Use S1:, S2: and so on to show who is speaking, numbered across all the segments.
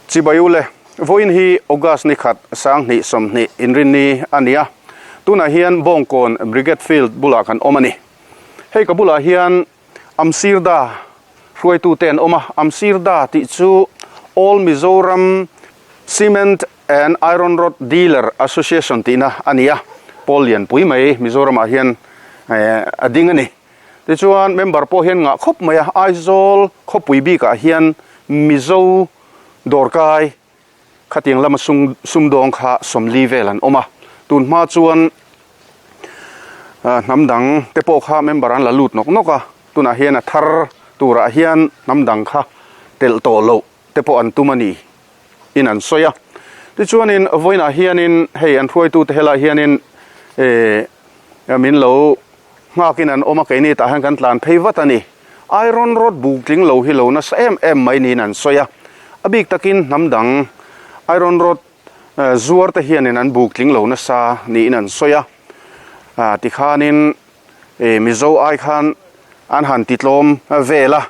S1: Chibai ule, vawiin hi August ni khat 2020 inrinni a ni a, tunah hian Bawngkawn Brigade Field bulah kan awm a ni. Hei ka bulah hian Amsirda hruaitute an awm a, Amsirda tih chu All Mizoram Cement and Iron Rod Dealer Association tihna a ni a, pawl lianpui mai Mizoramah hian a ding a ni. Tichuan member pawh hian ngah khawp mai a, Aizawl khawpui bikah hian Mizo dawrkai khatiang lama sumdawng kha 40 vel an awm a, tun hma chuan hnam dang te pawh kha member an la lut nawk nawk a, tunah hian a thar turah hian hnam dang kha telh tawh loh te pawh an tum a ni in an sawi a. Tichuanin vawiinah hianin hei an hruaitute helaiah hianin eh min lo nghakin an awm a, keini tah hian kan tlan phei vat a ni. Iron rod buk tling lo hi lo nasa em em mai niin an sawi a, a bik takin hnam dang iron rod zuar te hianin an buk tling lo nasa niin an sawi a. Tikhanin Mizo ai khan an han titlawm vel a,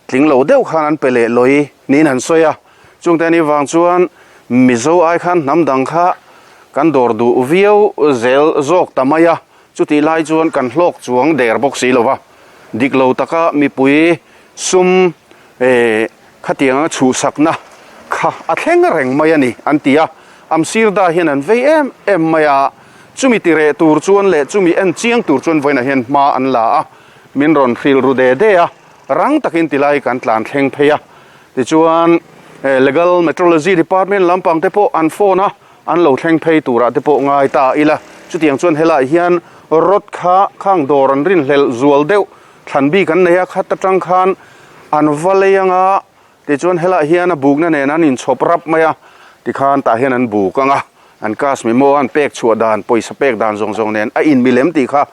S1: Tling lo deuh khan an pe leh lawi niin an sawi a, chungte anih vang chuan Mizo ai khan hnam dang kha kan dawr duh viau zel zawk ta mai a, chutih lai chuan kan hlawk chuang der bawk si lo va, dik lo taka mipui sum khatiang anga chhuhsakna kha a thleng reng mai a ni an ti a, Amsirda hian an vei em em mai a, chumi tireh tur chuan leh chumi en chiang tur chuan vawiinah hian hma an la a, min rawn hrilh ru de de a. Rang takin tilai kan tlan thleng phei a, tichuan Legal Metrology Department lampang te pawh an phone a, an lo thleng phei turah te pawh ngai ta ila. Chutiang chuan helaiah hian rod kha khang dawr an rinhlelh zual deuh thlan bik an nei a, khat atang khan an va lei anga Tichuan helaiah hian a bukna nen an inchhawp rap mai a, tikhan tah hian an buk ang a, an cash memo an pek chhuah dan, pawisa pek dan zawng zawng nen a inmilem tih kha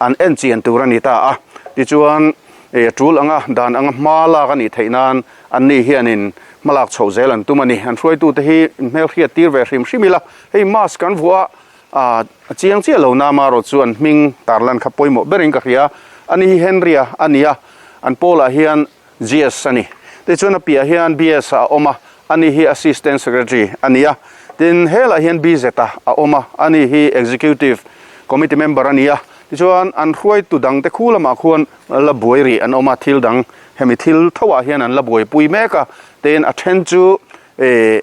S1: an en chian tur a ni ta a. Tichuan a tul anga dan anga hma lak a nih theih nan anni hianin hma lak chhoh zel an tum a ni. An hruaitute hi hmelhriat tir ve hrim hrim ila, hei mask an vuah a, a chiang chiah lo na amaherawh chu an hming tarlan kha pawimawh berin ka hria. Ani hi Henry-a a ni a, an pawlah hian GS a ni. Tichuan a piah hian BS a awm a, ani hi Assistant Secretary a ni a. Tin, helah hian BZ a a awm a, ani hi Executive Committee Member a ni a. Tichuan an hruaitu dangte khu lamah khuan la buai rih an awm a, thil dang hemi thil thoah hian an la buaipui mek a. Tin, a then chu eh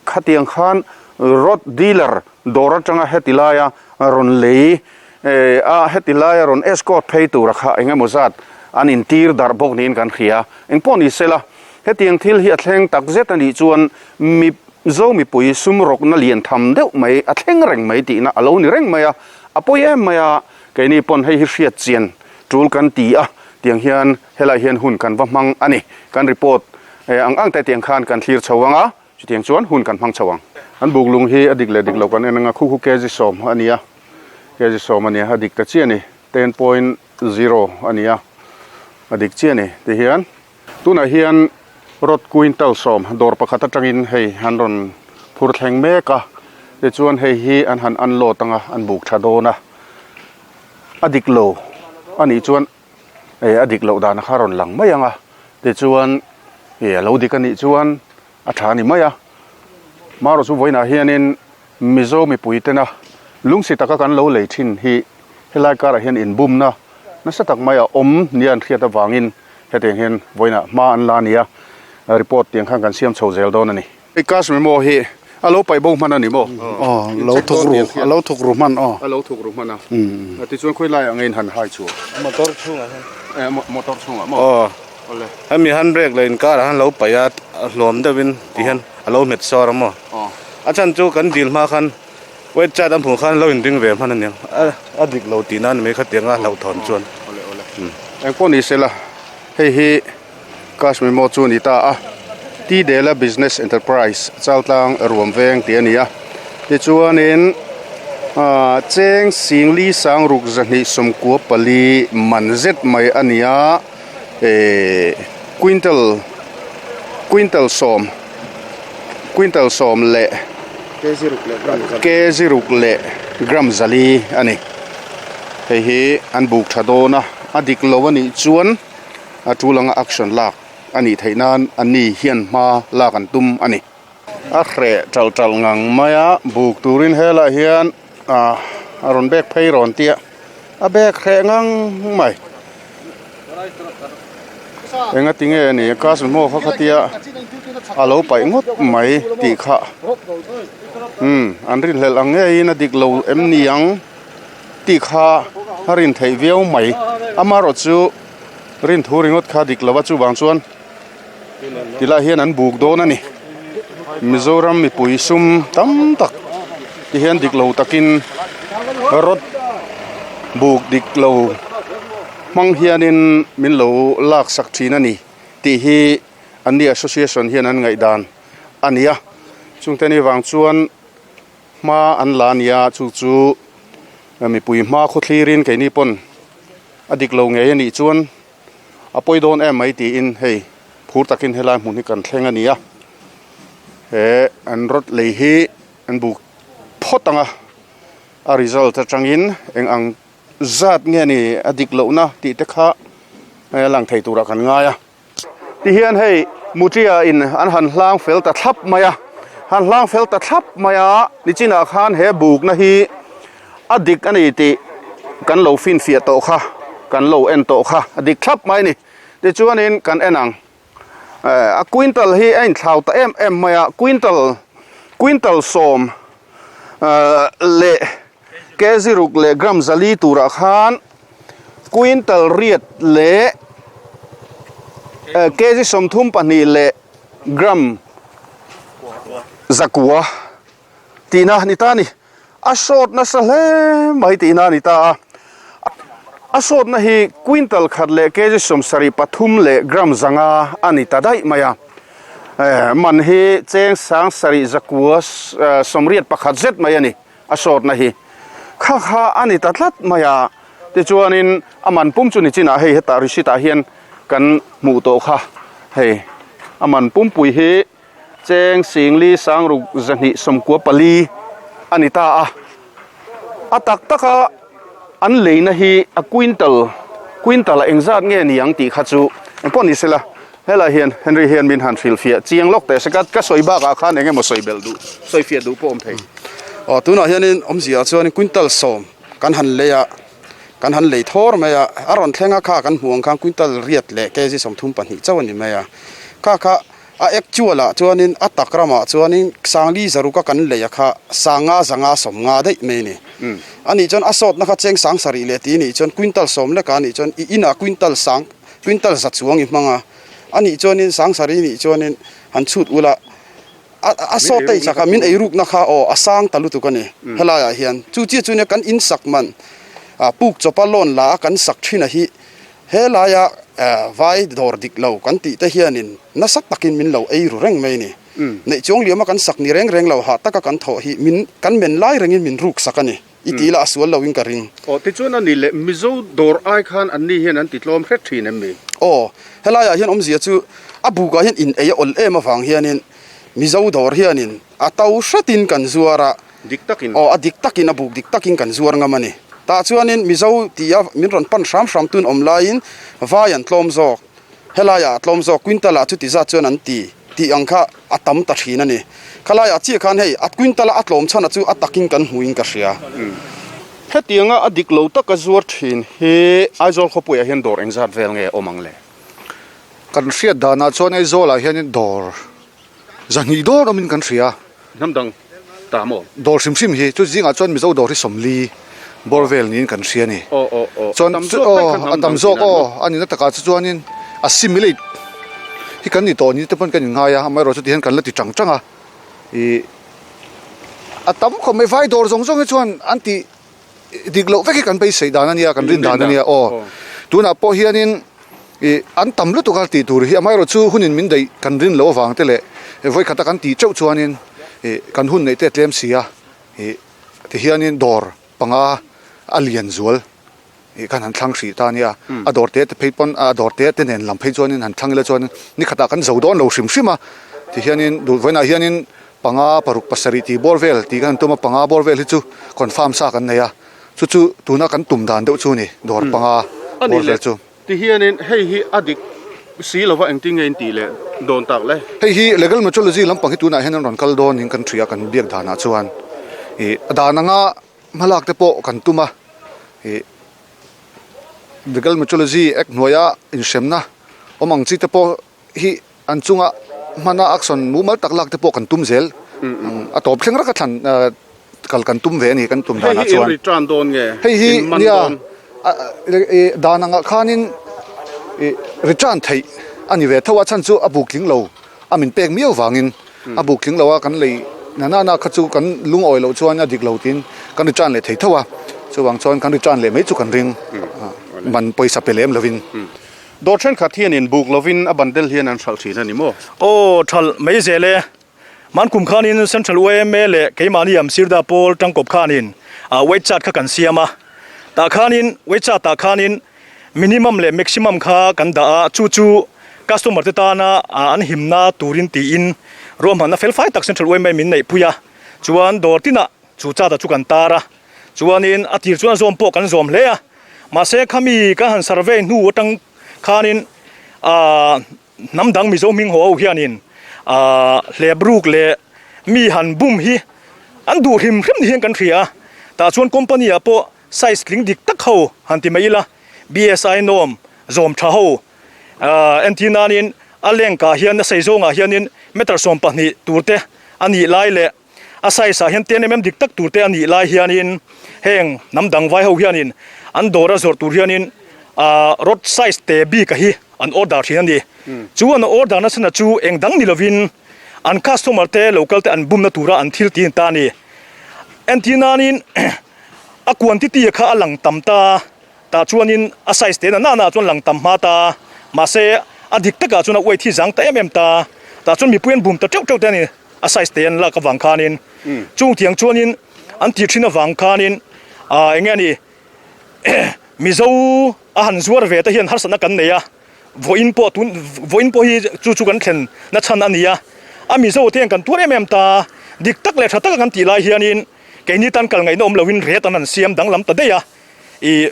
S1: Khatiang khan rod dealer dawr atanga heti laia rawn lei a, heti laia rawn escort phei tura kha eng emaw zat an intir darh bawk niin kan hria. Engpawh ni sela, hetiang thil hi a thleng tak zet a nih chuan Mizo mipui sum rawkna lian tham deuh mai a thleng reng mai tihna a lo ni reng mai a, a pawi em mai a, keini pawn hei hi hriat chian tul kan ti a, tiang hian helaiah hian hun kan va hmang a ni. Kan report ang ang te tiang khan kan thlir chho ang a. Chutiang chuan hun kan hmang chho ang. An buk lung hi a dik leh dik lo kan en ang a, khu khu kg 10 a ni a, kg 10 a ni a, a dik ta chiah a ni, 10.0 a ni a, a dik chiah a ni tihian. Tunah hian rod quintal 10 dawr pakhat atangin hei an rawn phur thleng mek a, tichuan hei hi an han unload ang a, an buk tha dawn a, a dik lo a nih chuan a dik loh dan kha a rawn lang mai ang a, tichuan a lo dik a nih chuan a tha a ni mai a. Marawh chu vawiinah hianin Mizo mipui tena lungsi taka kan lo lei thin hi helai karah hian inbumna nasa tak mai a awm nia an hriat avangin hetiang hian vawiinah hma an la a ni a, report tiang khan kan siam chho zel dawn a ni. Hei cash memo hi a lo paih bo hman a ni maw?
S2: Aw, lo thuk ru, a lo thuk ru hman aw.
S1: A lo thuk ru hman a. Tichuan khawi laiah nge in han hai chhuah?
S2: Motor chhungah hian.
S1: Eh, motor chhungah maw?
S2: Aw. Hemi handbrake leh inkarah hian lo paih a, a hluam deuhin ti hian a lo hmet sawr a maw. A chhan chu kan dil hma khan weight chart a hmuh khan lo inring ve hman a niang. A dik lo tih nan mai khatiang a hlauhthawn chuan.
S1: Engpawh ni sela, hei hi cash memo chu a ni ta a, T Dela Business Enterprise Chaltlang Ruam Veng tih a ni a. Tichuanin cheng 10,000 6,294 man zet mai a ni a. eh quintal quintal 10 quintal 10 leh kg ruk leh gram 4 a ni hei hi an buk tha dawn a a dik lo a nih chuan a tul anga action lak a nih theih nan an ni hian hma lak an tum a ni. A hreh ṭalh ṭalh ngang mai a, buk turin helaiah hian ah a rawn bek phei rawn tia a bek hreh ngang mai. Enga tinge a ni castle hmaw kha khatia a lo paih ngawt mai tih kha umm an rinhlelh ang ngeiin a dik lo em ni ang tih kha a rin theih viau mai amaherawh chu rin thu ringawt kha dik lo a chuvang chuan tilai hian an buk dawn a ni Mizoram mipui sum tam tak ti hian dik lo takin rod buk dik lo hmang hianin min lo lak sak thin a ni tih hi an ni association hian an ngaihdan a ni a chungte ni vang chuan hma an la a ni a chu chu mipui hma khaw thlirin keini pawn a dik lo ngei a nih chuan. A pawi dawn em mai tiin hei phur takin helai hmun hi kan thleng a ni a, he an rawt lei hi an buk phawt ang a, a result atangin eng ang zat nge ni a dik lohna tih te kha a lang thei turah kan ngai a. Tihian hei Mutia in an han hlang fel ta thlap mai a, han hlang fel ta thlap mai a, nichinah khan he bukna hi A dik a ni tih kan lo finfiah tawh kha, kan lo en tawh kha a dik thlap mai a ni. Tichuanin kan en ang, a quintal hi a inthlau ta em em mai a, quintal, quintal sawm leh kg ruk leh gram zali turah khan quintal riat leh kg 32 leh gram zakua tihna a ni ta a ni. A sawt nasa hle mai tihna a ni ta a. A sawtna hi quintal khat leh kg 73 leh gram zanga a ni ta daih mai a. Man hi cheng sang sarih zakua 81 zet mai a ni a sawtna hi. Kha kha a ni ta tlat mai a. Tichuanin a man pum chu nichinah hei hetah receipt ah hian kan hmuh tawh kha hei a man pumpui hi. Cheng Singli Sangruk 294 a ni ta a, a tak taka an leina hi a quintal, quintal a engzat nge ni ang tih kha chu engpawh ni sela, helai hian Henry hian min han hrilhfiah chiang lawk teh se ka ka sawi bakah khan eng emaw sawi belh duh, sawifiah duh pawh awm thei.
S3: Aw tunah hianin awmzia chuan quintal sawm kan han lei a, kan han lei thawr mai a, a rawn thleng a kha kan hmuh ang khan quintal riat leh kg 32 chauh a ni mai a, kha kha A actual ah chuanin a tak ramah chuanin Sangli Zaruka kan lei a kha Sanga zanga 50 daih mai a ni. A nih chuan a sawtna kha cheng sang sarih leh ti a nih chuan quintal sawm lek a nih chuan i inah quintal sang quintal za chuang i hmang a. A nih chuanin sang sarih nih chuanin han chhut ula a a sawt daih chak a min eirukna kha aw a sang ta lutuk a ni helaiah hian. Chu chiah chu nia kan insak man puk chawpa loan la a kan sak thin a hi He laia vai dawr dik lo kan tih te hianin nasa takin min lo ei ru reng mai a ni. Neih chuang liama kan sak ni reng reng lo hah taka kan thawh hi min kan men lai rengin min ruk sak a ni. I tih lah a sual loin ka ring.
S1: Aw, tichuan a ni leh Mizo dawr ai khan anni hian an ti tlawm hret thin em mi?
S3: Aw, helaiah hian awmzia chu a bukah hian in ei a awl em avang hianin Mizo dawr hianin a to hretin kan zuar a.
S1: Dik takin.
S3: Aw, a dik takin, a buk dik takin kan zuar ngam a ni. Tah chuanin Mizo tia min rawn pan hram hram tun awm laiin vai an tlawm zawk, helaiah a tlawm zawk, quintal ah chuti zat chuan an ti tih ang kha a tam ta thin a ni. Khalaiah chiah khan hei a quintal a a tlawm chhan a chu a takin kan hmuin ka hria.
S1: Hetianga a dik lo taka zuar thin hi Aizawl khawpuiah hian dawr engzat vel nge awm ang le?
S4: Kan hriat danah chuan Aizawlah hianin dawr 200 dawn awmin kan hria.
S1: Hnam dang ta maw?
S4: Dawr hrim hrim hi chu zingah chuan Mizo dawr hi 40 bawr vel niin kan hria a ni.
S1: Aw aw aw.
S4: Chuan
S1: A tam zawk daih kha hnam
S4: a tam
S1: dang
S4: zawk
S1: tihna
S4: aw
S1: maw?
S4: a nihna takah chu chuanin assimilate hi kan ni tawh ni te pawn kan inngai a, amaherawhchu chu tihian kan la ti chang chang a. Ih a tam khawp mai vai dawr zawng zawng hi chuan an tih dik loh vek hi kan beisei dan a nia kan rin dan a nia aw tunah pawh hianin ih an tam lutuk a tih tur hi amaherawh chu hunin min daih kan rin loh avang te leh vawikhata kan tih teuh chuanin ih kan hun neih te a tlem si a ih tihianin dawr panga a lian zual ih khan han thlang hrih ta a nia a dawr te te phei pawn a dawr te te nen lam phei chuanin han thlang ila chuanin ni khatah kan zo dawn lo hrim hrim a tihianin duh vawiinah hianin Panga paruk pasarih tih bawr vel tih kan han tum a, panga bawr vel hi chu confirm sa kan nei a, chu chu tuna kan tum dan deuh chu a ni, dawr panga bawr vel chu.
S1: Tihianin hei hi a dik si lova engtin nge in tih leh dawn tak le?
S4: Hei hi legal metrology lampang hi tunah hian an rawn kal dawn in kan hria kan biak danah chuan ih a dan anga hmalak te pawh kan tum a ih legal metrology act hnuaia inhremna awm ang chi te pawh hi an chunga hmana action mumal tak lak te pawh kan tum zel a tawp thleng raka thlan kal kan tum ve a ni kan tum danah chuan.
S1: Hei hi in return dawn nge?
S4: Hei hi nia dan angah khanin return theih a ni ve tho a chhan chu a buk tling lo a min pek miau vangin a buk tling lo a kan lei na na na kha chu kan lungawi loh chuan a dik lo tiin kan return leh thei tho a chuvang chuan kan return leh mai chu kan ring man pawisa pe lem lovin.
S1: Dawr thenkhat hian in buk lovin a bandel hian an hralh thin a ni maw?
S5: Aw thalh mai zel e. Man kum khanin Central yma leh keimahni am Sirda pawl tangkawp khanin weight chart kha kan siam a. Tah khanin weight chart ah khanin minimum leh maximum kha kan dah a, chu chu customer te tana an himna turin tiin ruahmanna felfai tak Central yma min neihpui a. Chuan dawr tinah chu chart ah chu kan tar a. Chuanin a tir chuan zawm pawh kan zawm hle a, mahse khami kan han survey hnu atang khanin aah hnam dang Mizo hming haw ho hianin aah hlep ruk leh mi han bum hi an duh hrim hrim ni hian kan hria a, tah chuan company ah pawh size tling dik tak ho han ti mai ila BSI norm zawm tha ho aah entir nanin a length ah hian a sei zawngah hianin meter 12 tur te a nih lai leh A size ah hian ten em em dik tak tur te a nih lai hianin heng hnam dang vai ho hianin an dawr a zawrh tur hianin ah rod size te bik a hi an order thin a ni. Chu an order na chhan chu eng dang ni lovin an customer te local te an bumna tura an thil tih ta a ni. Entir nanin a quantity kha a lang tam ta. Tah chuanin a size te na na chuan lang tam hma ta, mahse a dik takah chuan a uai thi zang ta em em ta. Tah chuan mipui an bum ta teuh teuh te a ni, a size te an lak avang khanin. Chung tiang chuanin an tih thin avang khanin ah eng nge ni Mizo a han zuar ve te hian harsatna kan nei a, vawiin pawh tun vawiin pawh hi chu chu kan thlen na chhan a ni a. A Mizo te hian kan tuar em em ta, dik tak leh tha taka kan tih lai hianin keini tan kal ngaihna awm loin rate an han siam danglam ta daih a. Ih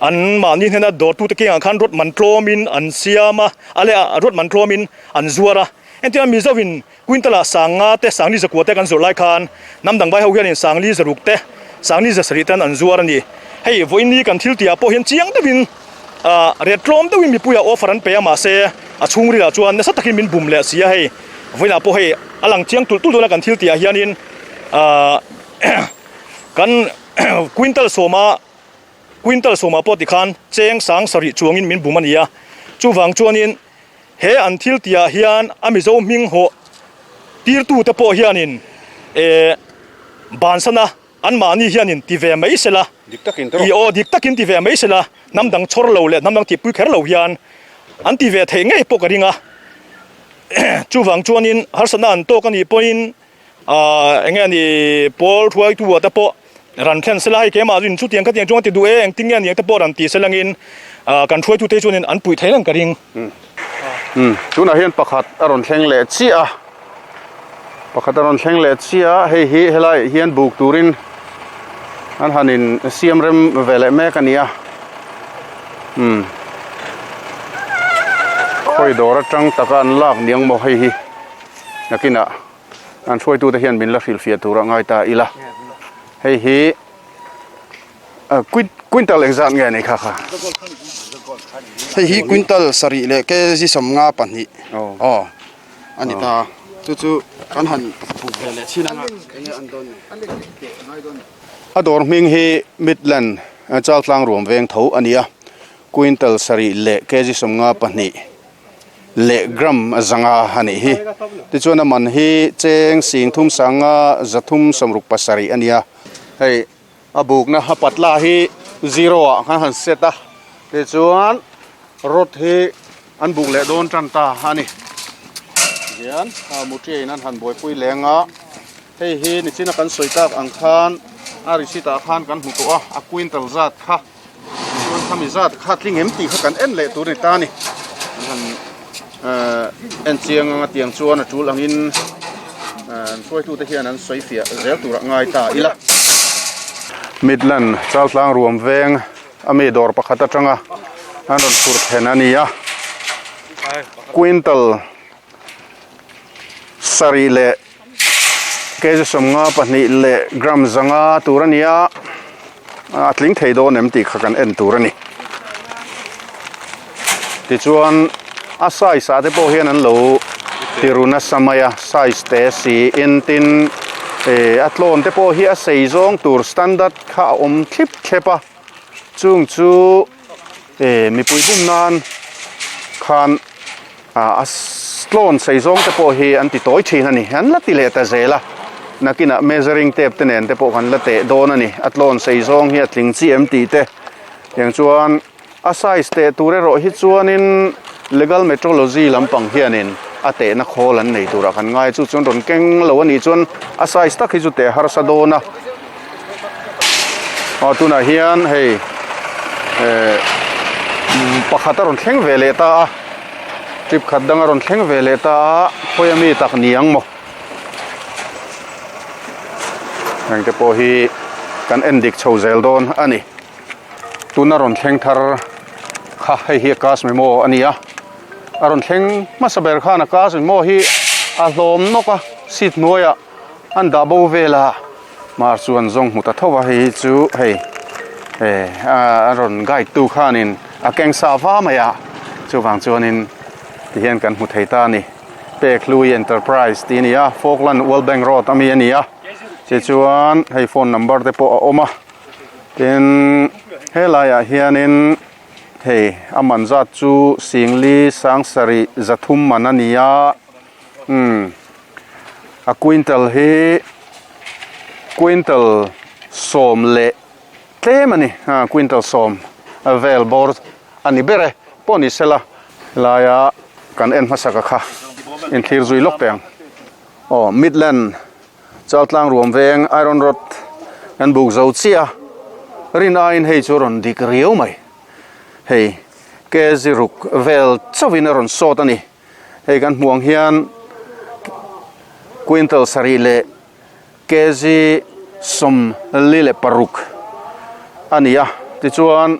S5: an mahni hnena dawrtute kengah khan rawt man tlawmin an siam a, a leh a rawt man tlawmin an zuar a. Engtin a Mizoin quintal-ah sanga te, sangli zakua te kan zawrh lai khan hnam dang vai ho hianin sangli zaruk te, sangli zasarih ten an zuar a ni. Hei vawiin kan thil tihah pawh hian chiang deuhin ah ret tlawm deuhin mipuiah offer an pe a mahse a chhungrilah chuan nasa takin min bum leh si a hei vawiinah pawh hei a lang chiang tulh tulh dawn a kan thil tihah hianin ah kan Quintal sawma quintal sawma pawh tikhan cheng sang sarih chuangin min bum a ni a, chuvang chuanin he an thil tihah hian a Mizo hming hawh tirtute pawh hianin eh bansana anmahni hianin ti ve mai sela, ih aw dik takin ti ve mai sela, hnam dang chhawr lo leh hnam dang tihpui kher lo hian an ti ve theih ngei pawh ka ring a, chuvang chuanin harsatna an tawk a nih pawhin Ahh eng nge ni pawl hruaitu ah te pawh ran thlen sela hei keimah in chutiang khatiang chuan ti duh e engtin nge ni ang te pawh ran ti selangin ahh kan hruaitu te chuanin an puih thei reng ka ring.
S1: Umm tunah hian pakhat a rawn thleng leh chiah a pakhat a rawn thleng leh chiah a hei hi helaiah hian buk turin an han in siam rem ve leh mek a ni a umm khawi dawr atang taka an lak niang maw hei hi. Nakinah an hruaitute hian min la hrilhfiah tur a ngai ta ila. Hei hi quintal engzat nge ni kha kha?
S3: Hei hi quintal sarih leh kg 52 aw a ni ta. Chu chu kan han buk ve leh chhin anga enge an dawn ni.
S1: A dawr hming hi Midland Chaltlang ruam veng tho a ni a, quintal sarih leh kg 52. leh gram zanga a nih hi. Tichuan a man hi cheng sing thum sanga zathum sawmruk pasarih a ni a. Hei a bukna a patla hi zero ah khan han set a, tichuan rod hi an buk leh dawn tan ta a ni. Tihian muṭia in an han buaipui leng a, hei hi nichina kan sawi tak ang khan a receipt ah khan kan hmu tawh a, a quintal zat kha. Chuan khami zat kha tling em tih kha kan en leh tur a ni ta a ni. An han en chiang anga tiang chuan a tul angin an hruaitute hian an sawi fiah zel turah ngai ta ila. Midland Chaltlang ruam veng a mi dawr pakhat atanga an rawn phur thlen a ni a. Quintal sarih leh kg 52 leh gram 500 tur a ni a, a tling thei dawn em tih kha kan en tur a ni. Tichuan a size ah te pawh hian an lo ti ru nasa mai a, size te si in tin eh a tlawn te pawh hi a sei zawng tur standard kha a awm thlip thlep a, chung chu eh mipui bum nan khan ah a tlawn sei zawng te pawh hi an ti tawi thin a ni, an la ti leh ta zel a, nakinah measuring tape te nen te pawh kan la teh dawn a ni, a tlawn sei zawng hi a tling chi em tih te tiang chuan a size teh tur erawh hi chuanin legal metrology lampang hianin a tehna khawl an nei turah kan ngai a chu chuan rawn keng lo a nih chuan a size tak hi chu teh harsa dawn a aw tunah hian hei eh pakhat a rawn thleng ve leh ta a trip khat dang a rawn thleng ve leh ta a khawi ami tak ni ang maw heng te pawh hi kan en dik chho zel dawn a ni tuna rawn thleng thar kha hei hi a cast memo a ni a a rawn thleng hmasa ber khan a cast memo hi a hlawm nawk a seat hnuaiah an dah bo vel a mar chuan zawng hmu ta tho a hei hi chu hei eh a rawn guide tu khanin a keng sa va mai a chuvang chuanin tihian kan hmu thei ta a ni Pekhlui Enterprise tih a ni a Falkland World Bank Road ami a ni a tichuan hei phone number te pawh a awm a tin helaiah hianin hei a man zat chu Singli Sangsarih zathum man a ni a umm. A quintal hi quintal 10 leh tlem a ni a quintal 10 vel bawr a ni ber e pawh ni sela helaia kan en hmasa ka kha inthlir zui lawk teh ang aw Midland Chaltlang ruam veng iron rod kan buk zo chiah a rin aiin hei chu a rawn dik riau mai hei kg ruk vel chauhin a rawn sawt a ni. Hei kan hmuh ang hian quintal sarih leh kg 46 a ni a tichuan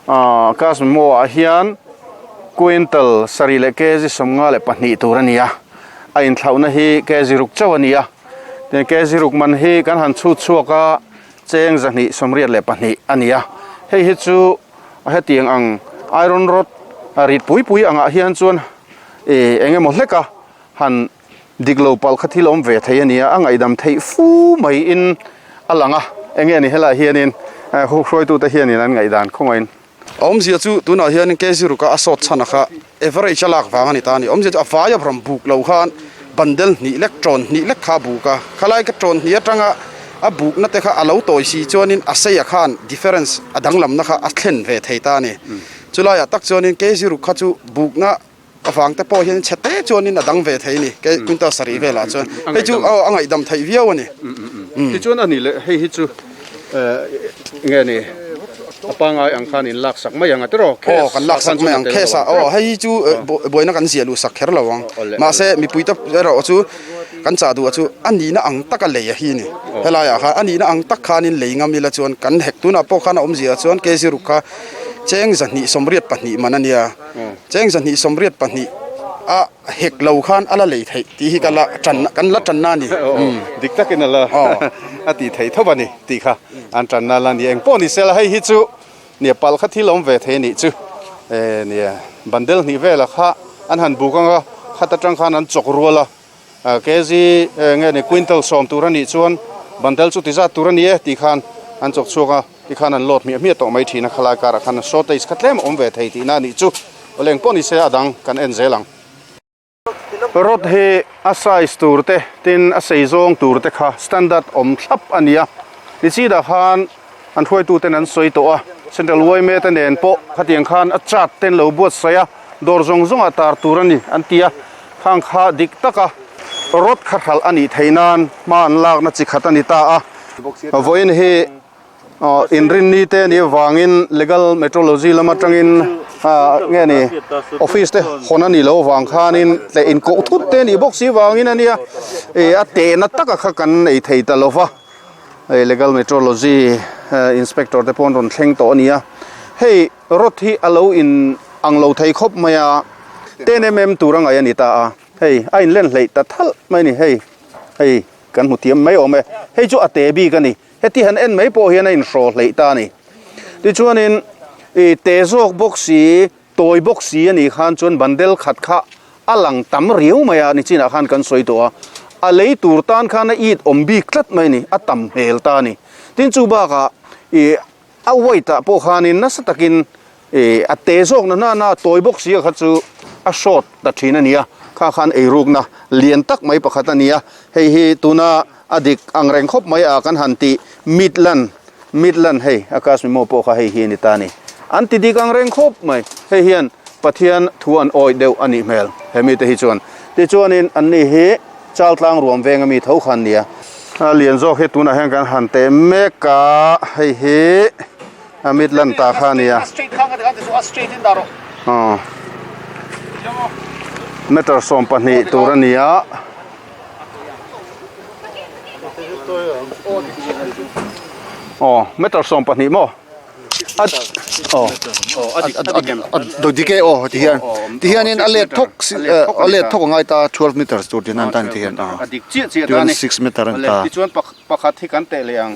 S1: ahh Kashmir ah hian quintal sarih leh kg 52 tur a ni a a inthlauhna hi kg ruk chauh a ni a tin kg ruk man hi kan han chhut chhuak a cheng 282 a ni a hei hi chu. A hetiang ang iron rod a rit pui pui angah hian chuan ih eng emaw hlek a han dik lo palh kha thil awm ve thei a ni a, a ngaihdam theih fu mai in a lang a, eng nge ni helaiah hianin hruaitute hianin an ngaihdan khawngaihin.
S3: A awmzia chu tunah hianin kg ruka a sawt chhan a kha average a lak vang a ni ta a ni. Awmzia chu a vaia rawn buk lo khan bundle hnih lek ṭawn hnih lek kha a buk a, khalai ka ṭawn hnih atanga a bukna te kha a lo tawi si chuanin a seia khan difference a danglamna kha a thlen ve thei ta a ni. Chulaiah tak chuanin kg ruk kha chu bukna avang te pawh hian chhe te chuanin a dang ve thei a ni, quintal sarih velah chuan. Hei chu aw a ngaihdam theih viau a ni.
S1: Tichuan a nih leh hei hi chu nge ni a pangai ang khan in lak sak mai ang a tiraw
S3: case aw kan lak sak mai ang case ah aw hei hi chu buaina kan ziah luh sak kher lo ang mahse mipui te erawh chu kan chah duh a chu a nihna ang taka lei a hi a ni helai ah khan a nihna ang tak khanin lei ngam ila chuan kan hek tunah pawh khan a awmzia chuan kg ruk kha cheng 282 man a nia cheng 282 a hek lo khan a la lei theih tih hi ka la tan kan la tanna a ni.
S1: Dik takin a la a tih theih tho a ni tih kha an tanna la ni. Engpawh ni sela hei hi chu nia palh kha thil awm ve thei a nih chu. E nia bandel hnih vela kha an han buk anga khat atang khan an chawk rual a kg nge ni quintal 10 tur a nih chuan bandel chu ti zat tur a ni e tih khan an chawk chhuak a tikhan an load hmiah hmiah tawh mai thin a khalai karah khan shortage kha tlem a awm ve thei tihna a nih chu. Awle engpawh ni se a dang kan en zel ang. Rod hi a size tur te tin a sei zawng tur te kha standard awm thlap a ni a, nichina khan an hruaitu ten an sawi tawh a, Central yma te nen pawh khatiang khan a chart ten lo buatsaih a, dawr zawng zawngah tar tur a ni an ti a, khang kha dik taka rod kha hralh a nih theih nan hma an lakna chi khat a ni ta a, vawiin hi. Aw inrinni te nih avangin legal metrology lam atangin ah nge ni office te hawn a nih loh avang khanin leh inkoh thut te nih bawk si vangin a nia ih a tehna taka kha kan nei thei ta lova hei legal metrology inspector te pawh an rawn thleng tawh a ni a hei rod hi a lo in ang lo thei khawp mai a. 10 mm tur a ngaih a ni ta a, hei a inlen hleih ta thalh mai a ni, hei hei kan hmu thiam mai awm e, hei chu a te bik a ni, heti han en mai pawh hian a inhraw hleih ta a ni. Tichuanin ih te zawk bawk si, tawi bawk si a nih khan chuan bandel khat kha a lang tam riau mai a, nichinah khan kan sawi tawh a, a lei tur tan khan a it awm bik tlat mai a ni, a tam hmel ta a ni. Tin chu bakah ih A weight ah pawh khanin nasa takin ih a te zawk na nana a tawi bawk si a kha chu a short ta thin a ni a, kha khan eirukna lian tak mai pakhat a ni a, hei hi tuna a dik ang reng khawp mai a kan han tih Midland Midland hei Akash Mimo pawh kha hei hi a ni ta a ni, an ti dik ang reng khawp mai, hei hian Pathian thu an awih deuh a nih hmel he mite hi chuan tichuanin anni hi Chaltlang ruam veng ami tho kha an ni a. A lian zawk hi tunah hian kan han teh mek a, hei hi a mit lan ta kha a ni a. Aw meter 20 tur a ni a. Aw meter 20 maw?
S4: A dik e aw ti hian ti hianin a let thawk a let thawk a ngai ta 12 meters tur tin an tan ti hian
S1: a dik chiah chiah ta ni
S4: 6 meter an ta
S1: tichuan pakhat hi kan teh leh ang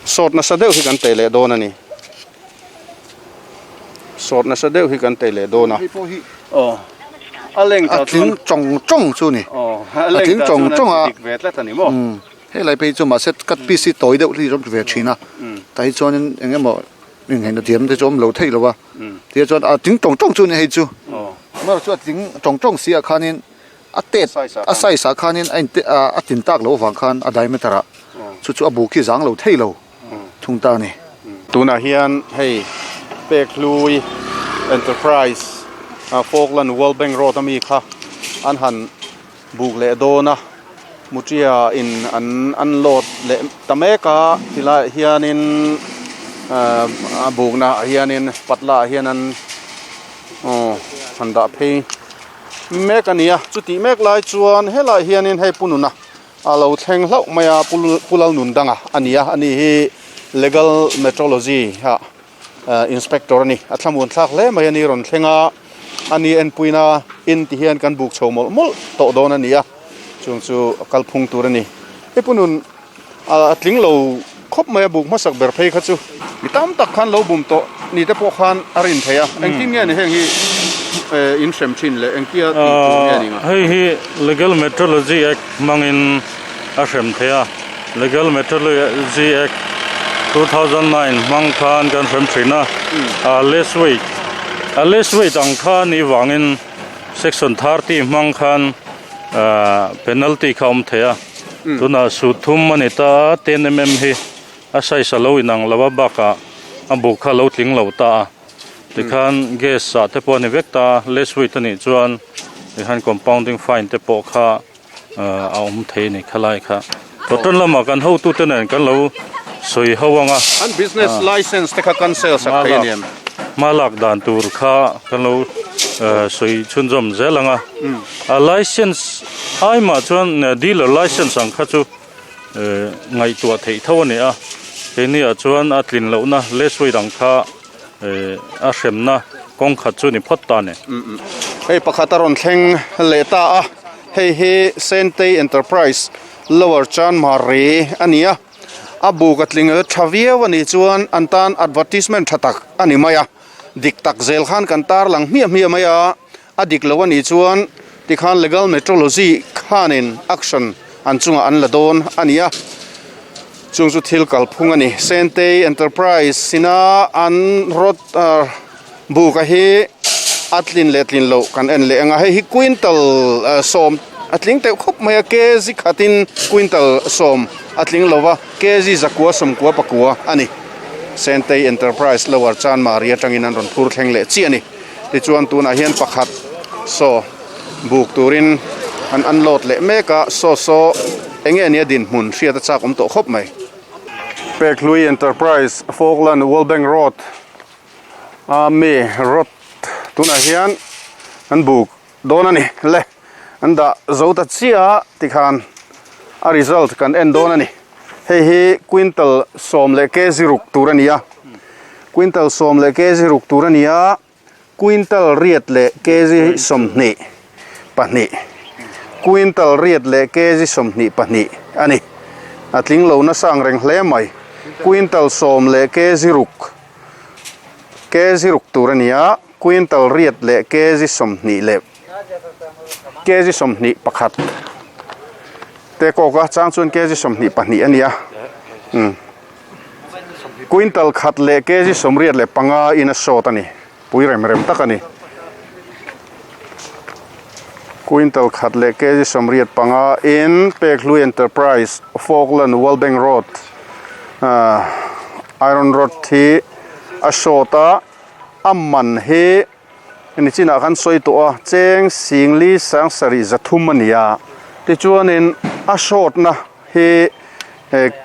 S1: sawt nasa deuh hi kan teh leh dawn a ni sawt nasa deuh hi kan teh leh dawn a aw a leng
S4: ta chuan a tling chawng chawng chu ni
S1: a tling chawng chawng a dik ve tlat a ni maw.
S4: Helai phei chu mahse cut piece hi tawi deuh hi rawm ve thin a, tah hi chuanin eng emaw inngheihna diam te chu a awm lo theih lo a, tia chuan a tling tawng tawng chu a ni hei chu, amaherawhchu a tling tawng tawng si ah khanin a tet a size ah khanin a inte a tin tak loh avang khan a diameter ah chu chu a bu khi zang lo thei lo thung ta a ni.
S1: Tunah hian hei Pekhlui Enterprise Falkland World Bank Road ami kha an han Buk leh dawn a, Mutia in an unload leh ta mek a, tilaiah hianin a bukna ah hianin patla ah hian an aw han dah phei mek a ni a, chutih mek lai chuan helaiah hianin hei pu nuna a lo thleng hlauh mai a, pu Lalnundanga a ni a, ani hi Legal Metrology ah Inspector a ni. A thlamuan thlak hle mai a ni rawn thleng a, a ni enpuina in ti hian kan buk chho mawlh mawlh tawh dawn a ni a, chung chu a kalphung tur a ni. Hei punun a tling lo khawp mai a buk hmasak ber phei kha chu mi tam tak khan lo bum tawh ni te pawh khan a rin thei a, engtin nge ni heng hi in hrem thin leh engtia tih tur nge ni nga?
S6: Hei hi Legal Metrology Act hmangin a hrem thei a, Legal Metrology Act 2009 hmang khan kan hrem thin a, a less weight a less weight ang kha ni vangin section 30 hmang khan penalty kha awm thei a, tunah suit thum a ni ta a, 10 mm hi a size a lo inang lo a bakah a buk kha a lo tling lo ta a, tikhan gas ah te pawh a ni vek ta a, less weight a nih chuan tikhan compounding fine te pawh kha. a awm thei a ni khalai kha Cotton lamah kan hotute nen kan lo sawi ho ang a.
S1: An business license te kha cancel sak thei a ni em?
S6: Hma lak dan tur kha kan lo sawi chhunzawm zel ang a. A license ai mah chuan dealer license ang kha chu ngaihtuah theih tho a ni a. Keini ah chuan a tlin lohna less weight ang kha a hremna kawng khat chu ni phawt ta a ni.
S1: Hei pakhat a rawn thleng leh ta a, hei hi Sentei Enterprise Lower Chanmari a ni a, a buk a tling tha viau a nih chuan an tan advertisement tha tak a ni mai a, dik tak zel khan kan tarlang hmiah hmiah mai a, a dik lo a nih chuan tikhan Legal Metrology khanin action an chungah an la dawn a ni a. Chung chu thil kalphung a ni. Sentei Enterprise ina an rawt buk a hi a tlin leh tlin loh kan en leh ang a. Hei hi quintal sawm a tling teuh khawp mai a, kg khatin quintal sawm a tling lo va, kg zakua sawmkua pakua a ni. Sentei Enterprise Lower Chanmari atangin an rawn phur thleng leh chiah a ni. Tichuan tunah hian pakhat saw buk turin an unload leh mek a, saw saw eng nge nia dinhmun hriat a chak awm tawh khawp mai. Pekhlui Enterprise Falkland World Bank Road a mi road tunah hian an buk dawn a ni le an dah zo ta chiah a tikhan a result kan en dawn a ni. Hei hi quintal 10 leh kg ruk tur a ni a, quintal 10 leh kg ruk tur a ni a. Quintal riat leh kg 22, Quintal riat leh kg 22 a ni. A tling lo nasa ang reng hle mai. Quintal sawm leh kg ruk, kg ruk tur a ni a, quintal riat leh kg 20 leh kg 21 te kawk a, chang chuan kg 22 a ni a. Umm. Quintal khat leh kg 85 in a short a ni. Pui rem rem tak a ni. Quintal khat leh kg 85 in Pekhlui Enterprise Falkland World Bank Road ah iron rod hi a short a, a man hi nichinah khan sawi tawh a cheng singli sang sarih zathum a ni a, tichuanin a short na hi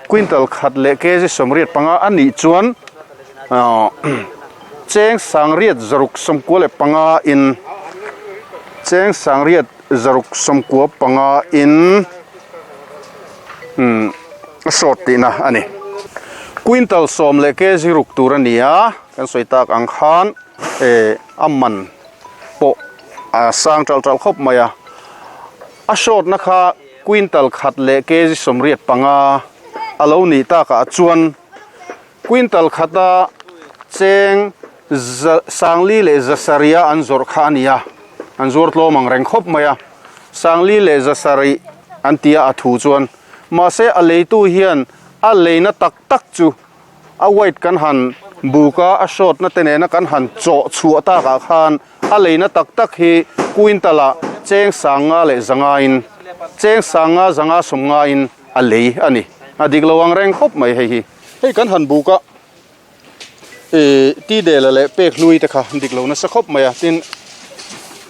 S1: quintal khat leh kg 85 a nih chuan cheng sangriat zaruk sawmkua leh panga in cheng sangriat zaruk sawmkua panga in a short tihna a ni. Quintal sawm leh kg ruk tur a ni a, kan sawi tak ang khan a man pawh a sang tal tal khawp mai a, a short na kha. Quintal khat leh kg 85 a lo nih takah chuan quintal khata cheng za sangli leh za sarih a an zawrh kha a ni a, an zuar tlawm ang reng khawp mai a, sangli leh za sarih an ti a a thu chuan mahse a leitu hian a leina tak tak chu a weight kan han buk a, a short na te nena kan han chawh chhuah takah khan a leina tak tak hi quintal ah cheng sanga leh zanga in cheng sanga zanga sawmnga in a lei a ni. A dik lo ang reng khawp mai hei hi. Hei kan han buk a, ih tidela leh pek hlui te kha dik lo nasa khawp mai a, tin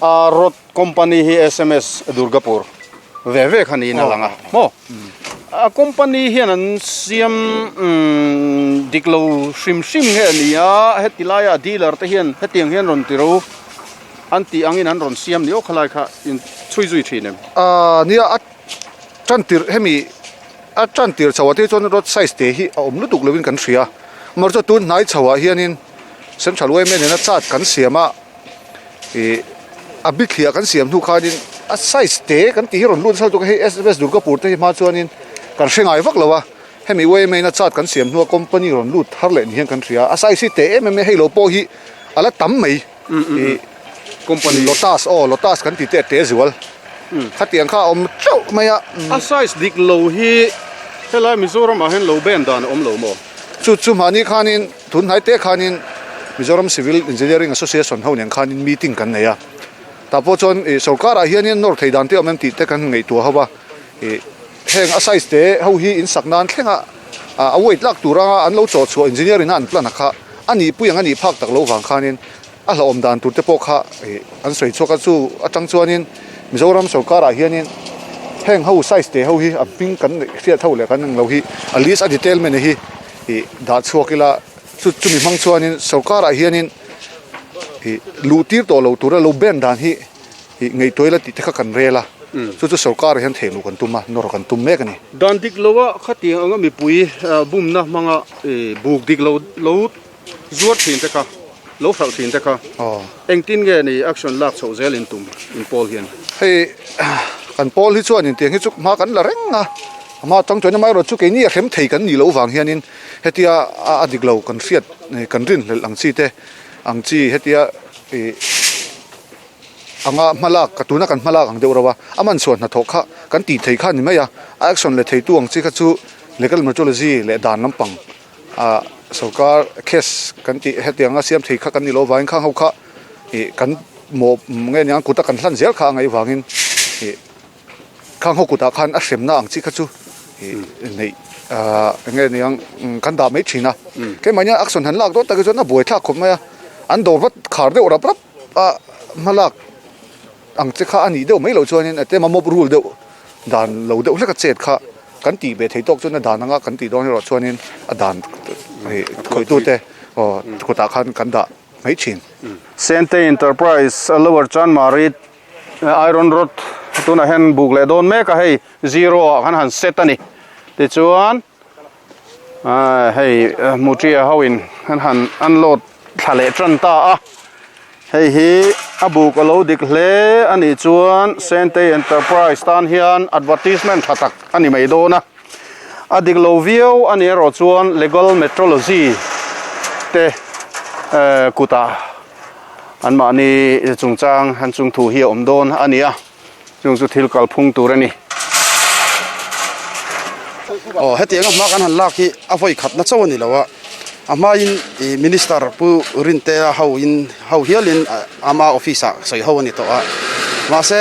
S1: a rod Company hi sms Durgapur ve ve kha niin a lang a maw? A company hian an siam dik lo hrim hrim nge a ni a, heti laia a dealer te hian hetiang hian rawn ti ro an tih angin an rawn siam ni aw khalai kha in chhui zui thin em?
S4: Aaa nia a tan tirh hemi a tan tirh chhoah te chuan road size te hi a awm lutuk lovin kan hria, amaherawhchu tun hnai chhoah hianin Central yma nena chart kan siam a. Ih a bithliah kan siam hnu khanin a size te kan tih hi rawn lut nasa lutuk a hei sms Durgapur te hi hma chuanin kan hre ngai vak lo a hemi yma in a chart kan siam hnua company rawn lut thar leh ni hian kan hria a size hi te em em a hei lo pawh hi a la tam mai ih
S1: company
S4: lotus aw lotus kan tih te a te zual khatiang kha a awm teuh mai a.
S1: A size dik lo hi helai Mizoram ah hian lo ben dan a awm lo maw?
S4: Chu chu mahni khanin tun hnai te khanin Mizoram Civil Engineering Association ho nen khanin meeting kan nei a. Tah pawh chuan ih sorkarah hianin nawr thei dan te awm em tih te kan ngaihtuah ho a. Ih heng a size te ho hi in sak nan thlenga a weight lak tur anga an lo chawh chhuah engineer in a an plan a kha a nih pui ang a nih phak tak lo vang khanin a hlauhawm dan tur te pawh kha ih an sawi chhuak a. Chu atang chuanin Mizoram sorkarah hianin heng ho size te ho hi a hming kan neih hriat ho leh kan englo hi a list a detail mai hi ih dah chhuak ila chu chumi hmang chuanin sorkarah hianin ih luh tir tawh lo tura lo ban dan hi ih ngaihtuah ila tih te kha kan rel a chu chu sorkarah hian thei luh kan tum a nawr kan tum mek a ni.
S1: Dan dik lo a khatiang anga mipui bumna hmanga ih buk dik lo lo Zuar thin te kha, lo hralh thin te kha engtin nge ni action lak chhoh zel in tum in pawl hian?
S4: Hei kan pawl hi chuan intiang hi chu hma kan la reng a, hma atang chuan amaherawh chu keini a hrem thei kan nih loh vang hianin hetia a dik lo kan hriat kan rinhlelh ang chi te ang chi hetia ih anga hma lak ka tuna kan hma lak ang deuh reuh a, a man chhuah hnathawh kha kan tih thei kha a ni mai a, a action la theitu ang chi kha chu legal metrology leh dan lampang. ah sorkar case kan tih hetiang a siam thei kha kan ni lo vangin khang ho kha ih kan mawh nge nia kut a kan hlan zel kha a ngaih vangin ih khang ho kutah khan a hremna ang chi kha chu ih neih ah eng nge niang kan dah mai thin a keimahni a action han lak dawn tak hi chuan a buai thlak khawp mai a an dawr vat khar deuh rap rap a hma lak ang che kha a nih deuh mai loh chuanin a tlema mawp rul deuh dan lo deuh hlek a chet kha kan tih ve thei tawk chuan a dan anga kan tih dawn erawh chuanin a dan khawih te aw kutah khan kan dah mai thin.
S1: Sente Enterprise Lower Chanmari Iron Rod tunah hian buk leh dawn mek a hei zero ah khan han set a ni tichuan hei Mutia ho in an han unload thla leh tan ta a. Hei hi a buk a lo dik hle a nih chuan Sentei Enterprise tan hian advertisement tha tak a ni mai dawn a. A dik lo viau a nih erawh chuan Legal Metrology te kutah anmahni chungchang an chungthu hi a awm dawn a ni a. Chung chu thil kalphung tur a ni.
S3: Aw hetiang a hma kan han lak hi a vawi khatna chauh a ni lo a, a hmain ih minister pu Rintea ho in ho hialin ama office ah sawi ho a ni tawh a, mahse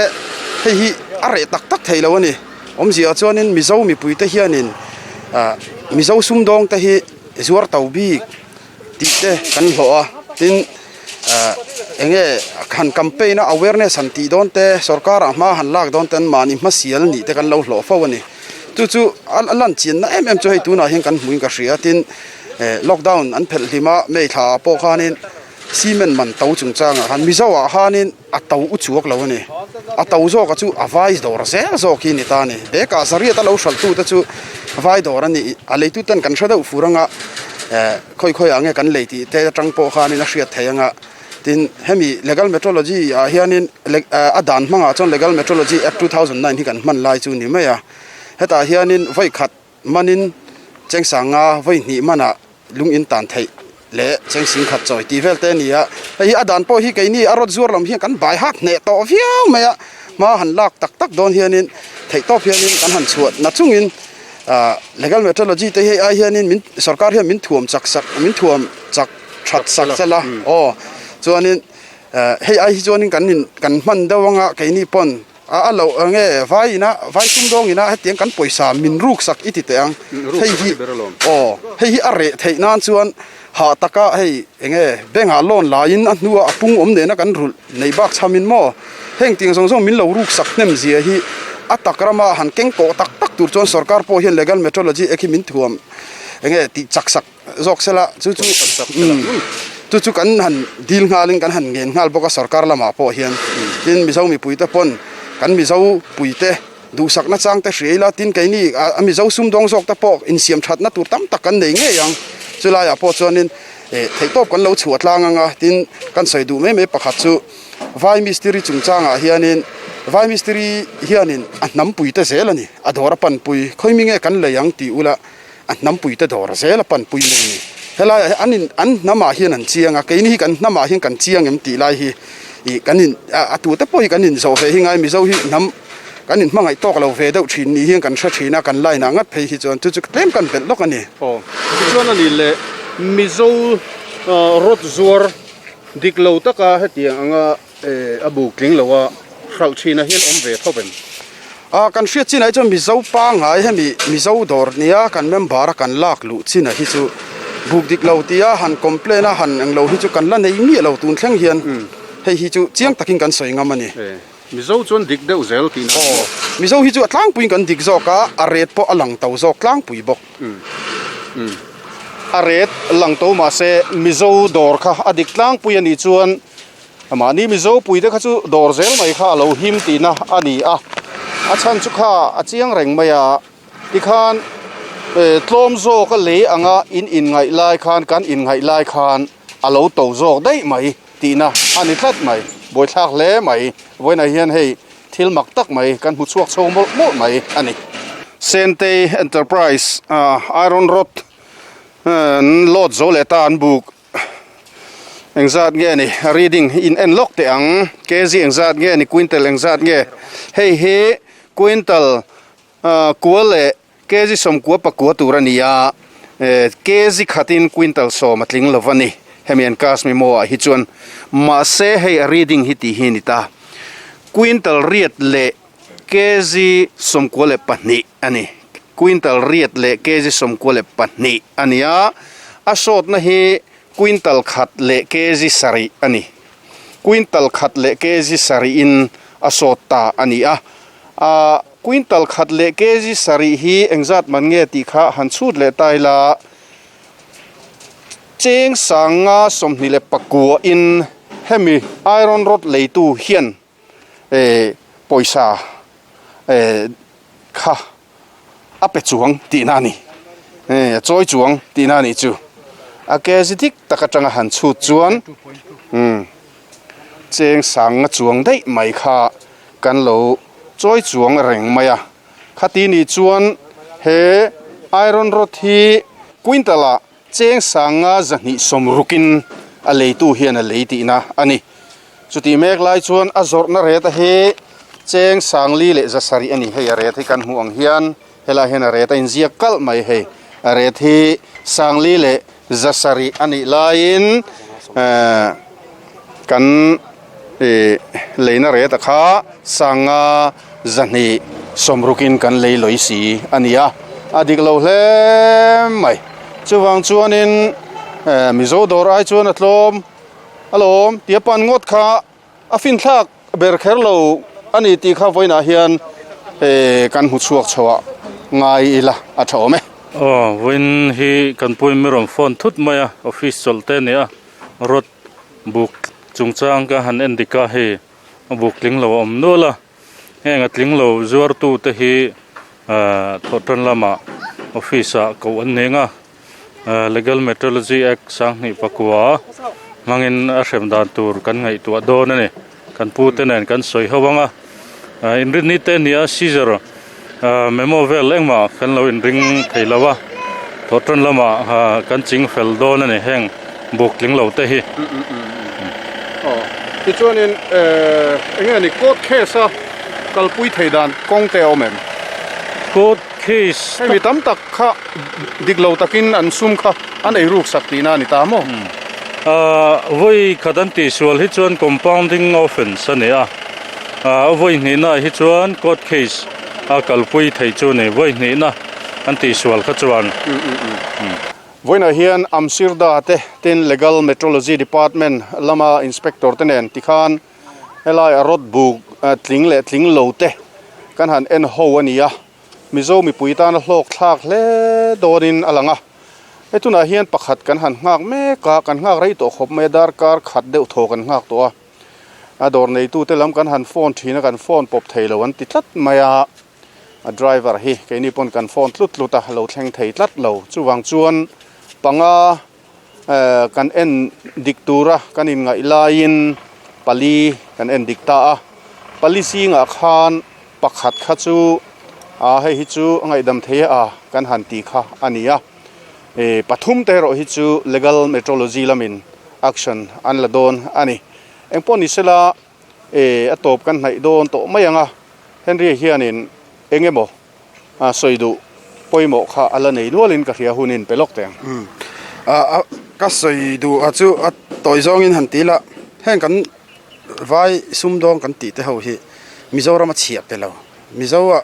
S3: hei hi a reh tak tak thei lo a ni. Awmzia chuanin Mizo mipuite hianin ah Mizo sumdawng te hi zuar to bik tih te kan hlawh a tin ah eng nge han campaign a awareness han tih dawn te sorkar ah hma han lak dawn ten mahni hmasial nih te kan lo hlawh fo a ni chu chu a lan chianna em em chu hei tunah hian kan hmuin ka hria tin eh lockdown an phelh hlim a May thla ah pawh khanin cement man to chungchangah khan Mizo ah khanin A to u chuak lo a ni. A to zawka chu a vai dawr zel zawk hi a ni ta a ni. Bag ah zariat a lo hralh tu te chu vai dawr a ni. A leitu ten kan hre deuh fur anga eh khawi khawi ah nge kan lei tih te atang pawh khanin a hriat theih anga. Tin, hemi Legal Metrology ah hianin a dan hmangah chuan Legal Metrology Act 2009 hi kan hman lai chu ni mai a. Hetah hianin vawi khat manin chengsanga vawi hnih manah lung in tan theih leh chengsing khat chawi tih vel te a ni a, hei hi a dan pawh hi keini a rawt zuar lam hian kan bai hak hneh tawh viau mai a, hma han lak tak tak dawn hianin theih tawp hianin kan han chhuah na chungin ah legal metrology te hei ai hianin min sorkar hian min thuam chak sak min thuam chak that sak sel a aw chuanin eh hei ai hi chuanin kan in kan hman deuh anga keini pawn. A a loh nge vai ina vai sumdawng ina hetiang kan pawisa min ruk sak i ti teh ang hei hi aw hei hi a reh theih nan chuan hah taka hei enge bank ah loan la in a hnua a pung awm nena kan rulh nei bak chham in maw heng tiang zawng zawng min lo ruk sak hnem zia hi a tak rama han keng kawh tak tak tur chuan sorkar pawh hian legal metrology act hi min thuam enge tih chak sak zawk sela chu chu chu chu kan han dil nghalin kan han ngen nghal bawk a sorkar lamah pawh hian tin mizo mipuite pawn kan mizo puite duhsakna chang te hria ila tin keini a mizo sumdawng zawk te pawh insiam thatna tur tam tak kan nei ngei ang chulaiah pawh chuanin eh theihtawp kan lo chhuah tlang anga tin kan sawi duh mai mai pakhat chu vai mistiri chungchangah hianin vai mistiri hianin a hnampuite zel a ni a dawr a panpui khawi mi nge kan lei ang tih ula. a hnampuite dawr zel a panpui mai a ni. Helaiah hian an in an hnamah hian an chiang a, keini hi kan hnamah hian kan chiang em tih lai hi ih kan in a tute pawh hi kan inzawh ve hi ngai Mizo hi hnam kan inhmangaih tawk lo ve deuh thin ni hian kan hre thin a, kan line ah ngat phei hi chuan chu chu tlem kan belh lawk a ni.
S1: Aw, tichuan a nih leh Mizo rawt zuar dik lo taka hetiang anga A buk tling lo a, hralh thin a hian awm ve tho em?
S3: A, kan hriat chinah hi chuan Mizo pangngai hemi Mizo dawr nia kan member a kan lak luh chinah hi chu buk dik lo tia han complain a han englo hi chu kan la nei miah lo tun thleng hian hei hi chu chiang takin kan sawi ngam a ni.
S1: Mizo chuan dik deuh zel tihna a ni maw?
S3: Mizo hi chu a tlangpuiin kan dik zawk a, a ret pawh a lang to zawk tlangpui bawk.
S1: A ret lang to mahse Mizo dawr kha a dik tlangpui a nih chuan Mahni Mizo puite kha chu dawr zel mai kha a lo him tihna a ni a, a chhan chu kha a chiang reng mai a, tikhan tlawm zawk a lei anga in inngaih lai khan kan inngaih lai khan a lo to zawk daih mai tihna a ni tlat mai, buaithlak hle mai, vawiinah hian hei thil mak tak mai kan hmu chhuak chho mawlh mawlh mai a ni. Sentei Enterprise Iron Rod an load zo leh ta an buk. Engzat nge ni reading in en lawk teh ang kg engzat nge ni quintal engzat nge hei hi quintal kua leh kg sawmkua pakua tur a ni a kg khatin quintal sawm a tling lo a ni hemi an cash memo ah hi chuan mahse hei a reading hi tih hi a ni ta quintal riat leh kg 12 a ni. Quintal riat leh kg 12 a ni a, a sawtna hi quintal khat leh kg sarih a ni. Quintal khat leh kg sarihin a sawt ta a ni a. A quintal khat leh kg sarih hi engzat man nge tih kha han chhut leh ta ila, cheng sanga 29 in hemi iron rod leitu hian eh pawisa eh kha a pe chuang tihna a ni eh a chawi chuang tihna a nih chu a kg dik tak atanga han chhut chuan umm. Cheng sanga chuang daih mai kha kan lo chawi chuang reng mai a. Khati nih chuan he iron rod hi quintal ah cheng sanga 260 in a leitu hian a lei tihna a ni. Chutih mek lai chuan a zawrhna ret a hi cheng 4700 a ni. Hei a ret hi kan hmuh ang hian helai hian a ret a inziak kalh mai hei. A ret hi 4700 a nih laiin ehh kan ih leina ret a kha 5260 in kan lei lawi si a ni a, a dik lo hle mai. Chuvang chuanin ehh Mizo dawr ai chuan a tlawm alawm tia pan ngawt kha a finthlak ber kher lo a ni tih kha vawiinah hian kan hmu chhuak chho ah ngai ila a tha awm e.
S6: Aw, vawiin hi kan puin mi rawn phone thut mai a, office chawlh te a ni a, rod buk chungchang ka han en dik a, hei a buk tling lo a awm nual a, heng a tling lo zuartu te hi thawhtan lamah office ah koh an ning a. Legal Metrology Act 2009 hmangin a hrem dan tur kan ngaihtuah dawn a ni. Kan pu te nen kan sawi ho ang a. Inrinni te nia Caesar memo vel engmah kan lo inring thei lo a. Thawhtan lamah kan ching fel dawn a ni heng buk tling lo te hi.
S1: Tichuanin eng nge ni court case a kalpui thei dan kawng te a awm em?
S6: Court case
S1: Hei mi tam tak kha dik lo takin an sum kha an ei ruk sak tihna a ni ta maw?
S6: Vawi khat an tihsual hi chuan compounding offence a ni a, a vawi hnihna hi chuan court case a kalpui thei chu a ni, vawi hnihna an tihsual kha chuan.
S1: Vawiinah hian Amsirda te tin Legal Metrology Department lama Inspector te nen tikhan helai a rod buk tling leh tling lo te kan han en ho a ni a. Mizo mipui tana hlawk thlak hle dawnin a lang a. Hei tunah hian pakhat kan han nghak mek a, kan nghak rei tawh khawp mai a, darkar khat deuh thaw kan nghak tawh a. A dawr neitute lam kan han phone thin a, kan phone pawp thei lo an ti tlat mai a. A driver hi keini pawn kan phone tlut tlut a, lo thleng thei tlat lo. Chuvang chuan panga kan en dik tura kan inngaih laiin pali kan en dik ta a. Pali zingah khan Pakhat kha chu a hei hi chu a ngaihdam thei a kan han ti kha a ni a, e pathum te erawh hi chu legal metrology lamin action an la dawn a ni. Engpawh ni sela e a tawp kan hnaih dawn tawh mai ang a, Henry hianin eng emaw sawi duh pawimawh kha a la nei nualin ka hria hunin pe lawk teh ang.
S3: A ka sawi duh a chu a tawi zawngin han ti la, heng kan Vai sumdawng kan tih te ho hi Mizoram a chhiah pe lo. Mizo ah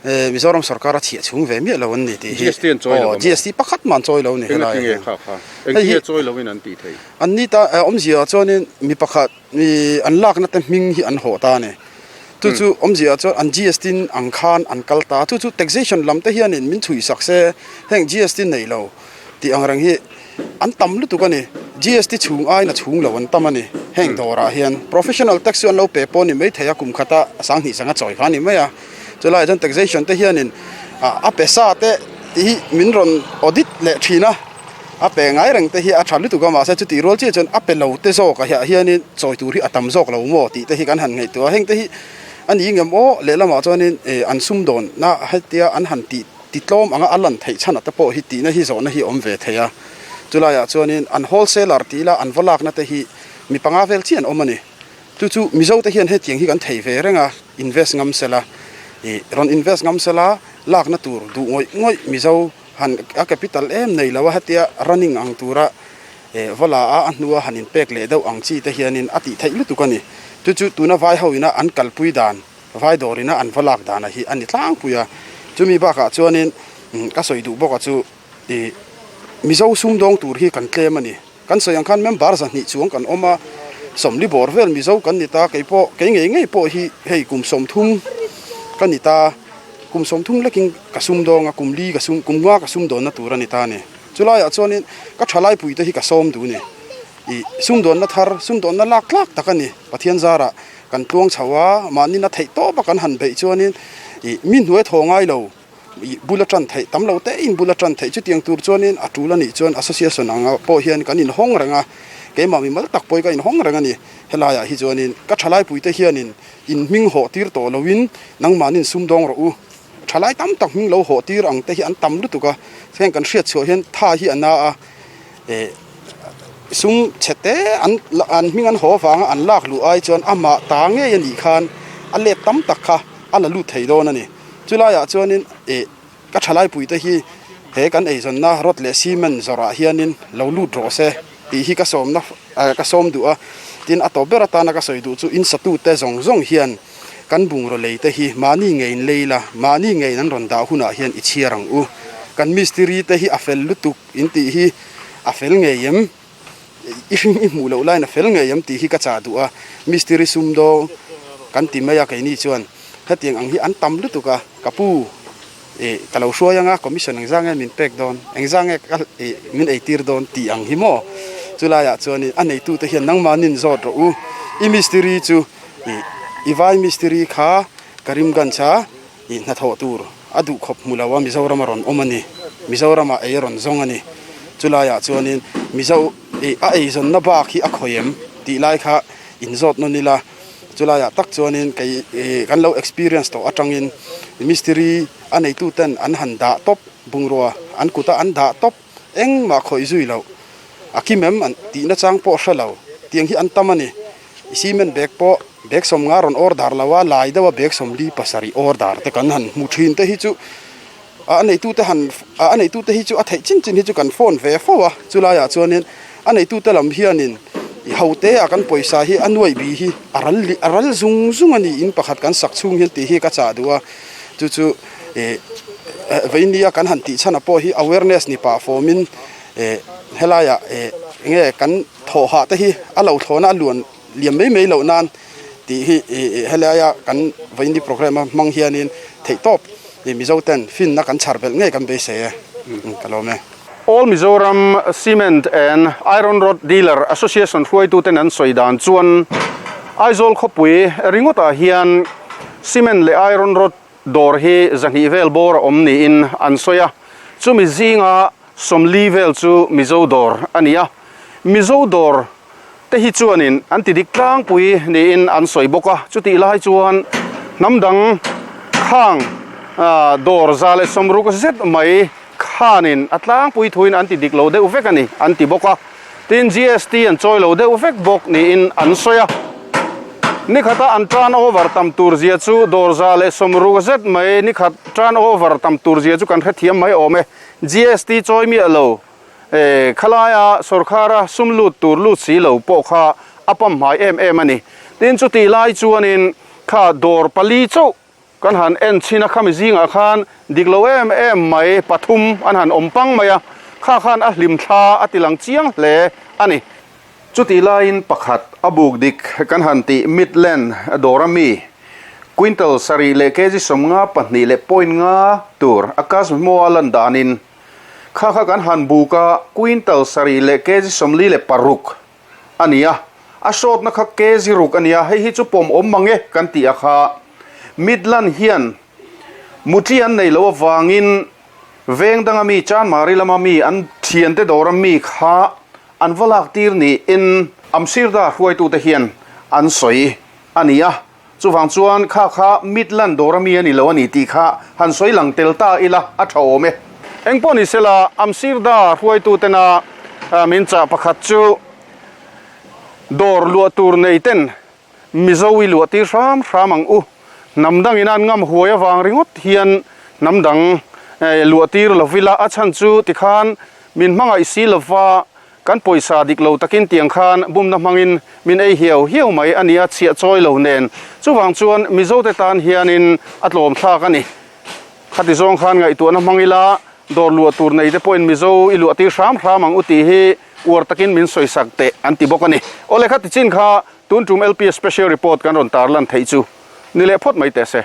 S3: Mizoram sorkar a chhiah chhung ve miah lo an ni tih hi.
S1: GST an chawi lo a maw?
S3: GST pakhat mah an chawi lo a ni helai ah hian.
S1: Engati nge kha kha? Engti nge chawi lo in an tih theih?
S3: An ni ta awmzia ah chuanin mi pakhat mi an lakna te hming hi an hawh ta a ni. Chu chu awmzia ah chuan an GST ang khan an kal ta. Chu chu taxation lam te hianin min chhui sak se heng GST nei lo tih ang reng hi an tam lutuk a ni. GST chhung aiin a chhung lo an tam a ni. Heng dawrah hian professional tax chu an lo pe pawh a ni maithei a, kum khata 2000 sanga chawi kha a ni mai a. Chulaiah chuan taxation te hianin a pe sa te tih hi min rawn audit leh thin a, a pe ngai reng te hi a tha lutuk a, mahse chutih rual chiah chuan a pe lo te zawk ah hianin chawi tur hi a tam zawk lo maw tih te hi kan han ngaihtuah a. Heng te hi a ni ngem aw lehlamah chuanin an sumdawnna hetia an han tih Ti tlawm anga a lan theih chhan ate pawh hi tihna hi zawhna hi awm ve thei a. Chulaiah chuanin an wholesaler tih ila an va lakna te hi mi panga vel chiah an awm a ni. Chu chu Mizo te hian hetiang hi kan thei ve reng a, invest ngam sela, ih rawn invest ngam sela lakna tur duh ngawih ngawih Mizo han a capital em nei lo a hetia running ang tura eh va la a a hnua han inpek leh deuh ang chi te hianin a tih theih lutuk a ni. Chu chu tuna vai ho ina an kalpui dan Vai dawrina an va lak dana hi a ni tlangpui a, chumi bakah chuanin ka sawi duh bawk a chu ih Mizo sumdawng tur hi kan tlem a ni. Kan sawi ang khan member 200 chuang kan awm a, 40 bawr vel Mizo kan ni ta, kei pawh kei ngei ngei pawh hi hei kum 30 ka ni ta, kum 30 lekin ka sumdawng a, kum li ka sum kum nga ka sumdawnna tur a ni ta a ni. Chulaiah chuanin ka thalaipui te hi ka sawm duh a ni. Ih sumdawnna thar sumdawnna lak tlak tak a ni Pathian zarah. Kan tluang chho a, mahni na theih tawp a kan han beih chuanin ih mi hnuai thaw ngai lo ih bul a tan theih tam lo te in bul a tan theih chutiang tur chuanin a tul a nih chuan association anga pawh hian kan inhawng reng a. Keimah mimal tak pawhin ka inhawng reng a ni. Helaiah hi chuanin ka thalaipuite hianin in hming hawh tir tawh loin nangmahnin sumdawng rawh u. Thalai tam tak hming lo hawh tir ang te hi an tam lutuk a, heng kan hriat chhuah hian tha hi a na a, eh sum chhe te an an hming an haw avanga an lak luh ai chuan amah ta ngei a nih khan a let tam tak kha a la lut thei dawn a ni. Chulaiah chuanin eh ka thalai te hi he kan eizawnna rod leh cement zawrah hianin lo lut rawh se tih hi ka sawmna ka sawm duh a, tin a tawp ber atana ka sawi duh chu in satute zawng zawng hian Kan bungraw lei te hi mahni ngeiin lei la, mahni ngeiin an rawn dah hunah hian i chhiar ang u. Kan mistiri te hi a fel lutuk in tih hi a fel ngei em? I hring i hmuh loh laiin a fel ngei em tih hi ka chah duh a. Mistiri sumdawng kan ti mai a keini chuan hetiang ang hi an tam lutuk a, ka pu ih ka lo hruai ang a, commission engzah nge min pek dawn, engzah nge ka ih min eitir dawn tih ang hi maw? Chulaiah chuanin a neitute hian nangmahnin zawt rawh u, i mistiri chu Ih i vai mistiri kha Karimganj a ih hnathawh tur a duh khawp hmu lo a Mizoram a rawn awm a ni. Mizoram ah ei a rawn zawng a ni. Chulaiah chuanin Mizo ih a eizawnna bak hi a khawi em tih lai kha inzawt nawn ila chulaiah tak chuanin kei ih kan lo experience tawh atangin mistiri a neituten an han dah tawp bungrua an kuta an dah tawp engmah khawih zui loh a kim em an tihna chang pawh hre lo tiang hi an tam a ni. I cement bag pawh bag sawmnga rawn order lo a, lai deuha bag sawmli pasarih order te kan han hmu thin te hi chu a neitute han a neitute hi chu a theih chin chin hi chu kan phone ve fo a, chulaiah chuanin a neitute lam hianin i hote a kan pawisa hi a nuaih bi hi a ral a ral zung zung a ni in pakhat kan sak chhung hian tih hi ka chah duh a, chu chu ih veinia kan han tih chhan ah pawh hi awareness ni pah fawmin ih helaiah ih enge kan. Thawh hah te hi a lo thlawna a luan liam mai mai loh nan tih hi helaia kan vawiin programme a hmang hianin theihtawp Mizo ten finna kan chhar belh ngei kan beisei e, ka lawm e.
S1: All Mizoram Cement and Iron Rod Dealer Association hruaituten an sawi dan chuan Aizawl khawpui ringawtah hian cement leh iron rod dawr hi zahnih vel bawr a awm niin an sawi a, chumi zinga 40 vel chu Mizo dawr a ni a, Mizo dawr te hi chuanin an ti dik tlangpui niin an sawi bawk a, chutih lai chuan hnam dang khang dawr 160 zet mai khanin a tlangpui thuin an ti dik lo deuh vek a ni an ti bawk a. Tin, GST an chawi lo deuh vek bawk niin an sawi a. Nikhata an turn over tam tur zia chu dawr 160 zet mai nikhat turn over tam tur zia chu kan hrethiam mai awm e. GST chawi miah lo e, khalaia sorkara sum lut tur lut si lo pawh kha a pamhmai em em a ni. Tin, chutih lai chuanin kha dawr pali chauh Kan han en chhin a, khami zingah khan dik lo em em mai pathum an han awm pang mai a, kha khan a hlim thla a ti lang chiang hle a ni. Chutih laiin pakhat a buk dik kan han tih Midland dawra mi quintal sarih leh kg 52 leh point nga tur a Kashmir a lan danin kha kha kan han buk a, quintal sarih leh kg 46 a ni a, a hrawtna kha kg ruk a ni a, hei hi chu pawm awm mang e kan tih a kha. Midland hian mutli an nei loh avangin veng danga mi Chanmari lama mi an thiante dawra mi kha an va lak tir niin Amsirda hruaitute hian an sawi a ni a, chuvang chuan kha kha Midland dawra mi a ni lo a ni tih kha han sawi lang tel ta ila a tha awm e. Engpawh ni sela Amsirda hruaitutena min chah pakhat chu dawr luah tur nei ten Mizo i luah tir hram hram ang u. Hnam dangin an ngam huai avang ringawt hian hnam dang luah tir lo ila a chhan chu tikhan min hmangaih si lova kan pawisa dik lo takin tiang khan bumna hmangin min ei hiau hiau mai a nia chhiah chawi lo nen. Chuvang chuan Mizo te tan hianin a tlawm thlak a ni. Khati zawng khan ngaihtuahna hmang ila dawr luah tur nei te pawhin Mizo i luah tir hram hram ang u tih hi uar takin min sawisak teh an ti bawk a ni. Awle khati chin kha Tun tum LPS Special Report kan rawn tarlan theih chu ni leh phawt mai teh se.